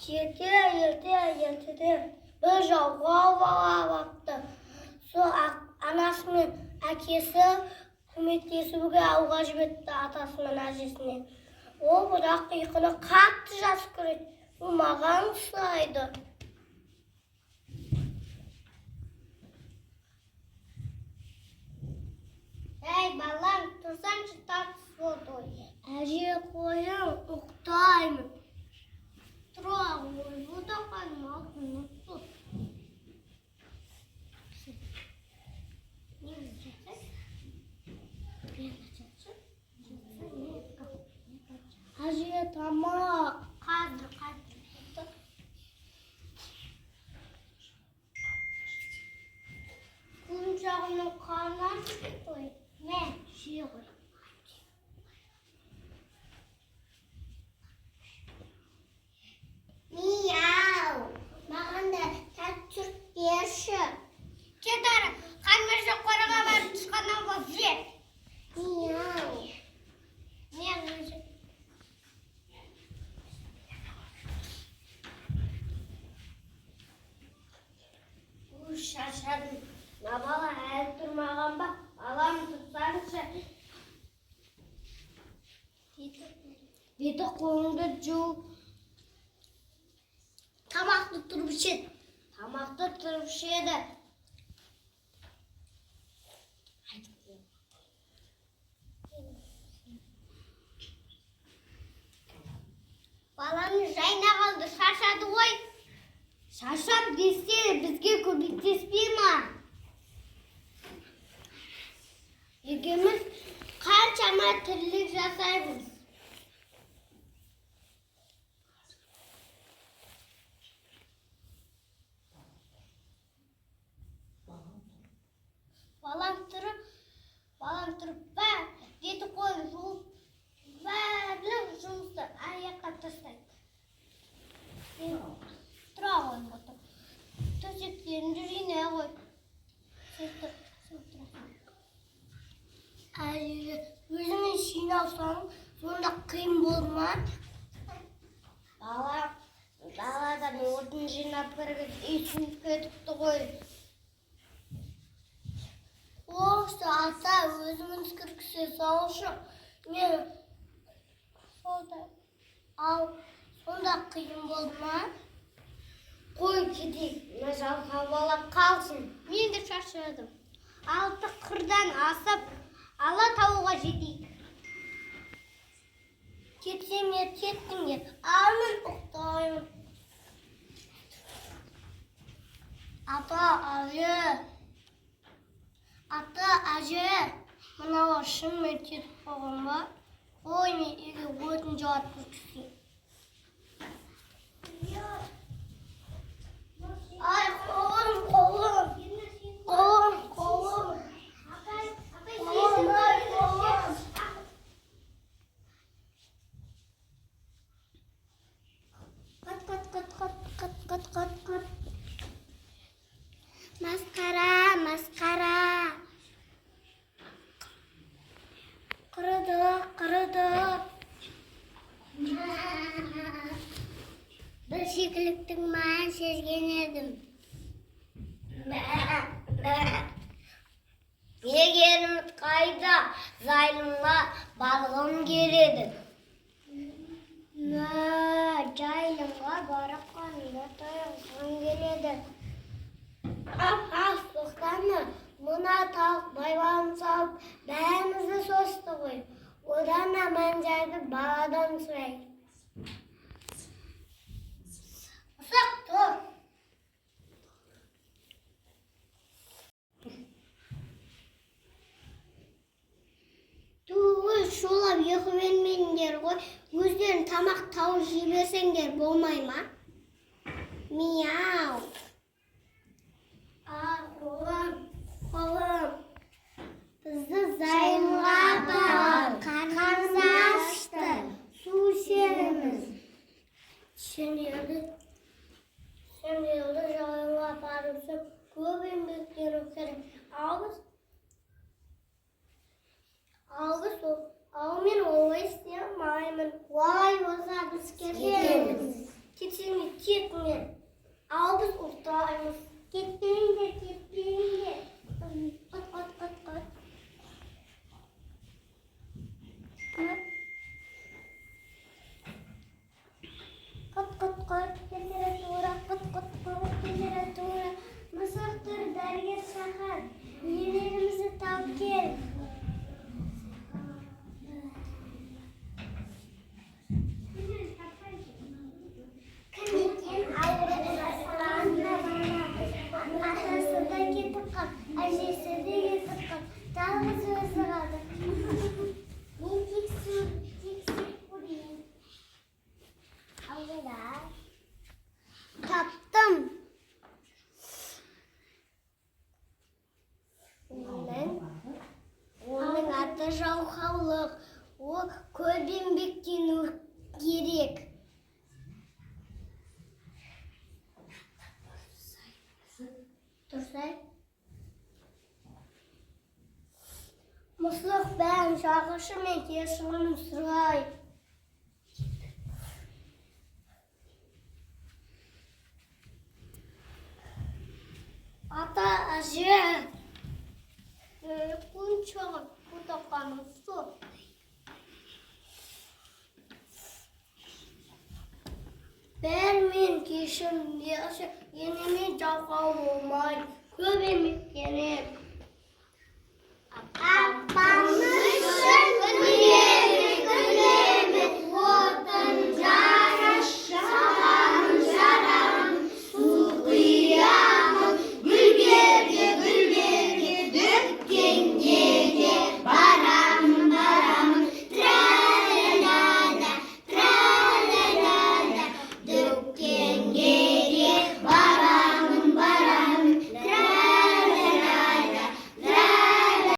Ерте ерте ертеде бір жалқау бала бапты. Сол анасы мен әкесі көмектесуге ауға жіберіпті атасы мен әжесіне. Ол бірақ ұйқыны қатты жақсы көреді. Ол маған ұқсайды. Әй, балам, тұрсаңшы, тартыс болды ғой. Әже, қойың, ұйықтаймын. Тұра ғой, бұтақаның алтыны тұт. Әже, тамақ. Қазір, қазір. Құлыншағымның қарны ашып қой. Мә, же ғой. Мияу, маған да тәтті түрт берші. Кет ары, қарны жоқ қораға барып тышқаннан болып же. Мияу. Мен өзі. Уй, шаршадым. Мына бала әлі тұрмаған ба? Балам, тұрсаңшы. Беті қолыңды жу. Тамақты тұрып ішеді. Тамақты тұрып ішеді. Баламыз жайна қалды, шаршады ғой. Шаршап десе, бізге көмектеспей ма? Екеуміз қаншама тірлік жасаймыз. Балам тұрып, балам тұрып, беті қолын жуып, барлық жұмысты аяққа тастайды. Мен тұра ғой отыр. Төсектеріңді жинай ғой. Сен тұр, сен тұр. Әже, өзіңе жиналсаң, сонда қиын болды ма? Бала, даладан отын жинап кіргізіп, үй суып кетіпті ғой. Осы ата, өзіңіз кіргізе салшы. Мен сонда, ал сонда қиын болды ма? Қой, кетейік, мына жалқау бала қалсын. Мен де шаршадым. Алты қырдан асып, ала тауға жетейік. Кетсеңдер, кеттіңдер, ал мен ұйықтаймын. Ата, әже, ата, әже, мыналар шынымен кетіп қалған ба? Қой, мен үйге отын жағып кіргізейін. Ай, қолым, қолым, қолым, қолым, қолым, ай, қолым. Қат, қат, қат, қат, қат, қат, қат, қат. Масқара, масқара. Құрыды, құрыды. Бір шикіліктің майын сезген едім. Егеріміз қайда? Жайылымға барғым келеді. Мә, жайылымға барып қанымды тойғызғым келеді. Ах, ах, тоқтаңдар. Мына тауық байбалам салып, бәрімізді состы ғой. Одан аман жайды баладан сұрайық. Мысық, тұр. Түу, шулап ұйқы бермедіңдер ғой. Өздерің тамақ тауып жей берсеңдер болмай ма? Мияу. А, қолым, қолым. Бізді жайылымға апарып, қарнымыз ашты. Су ішеміз. Сендерді жайылымға апару үшін көп еңбектену керек. Ал мен олай істей алмаймын. Олай болса біз кетеміз. Кетсеңдер, Көп еңбектену керек. Тұрсай. Мысық бәрін жағышы мен кешірім сұрай. Ата әже 꾼처럼 꾸덕하는. Бәрімен кешірім, енемен жалқау болмай, көп еңбектеніп.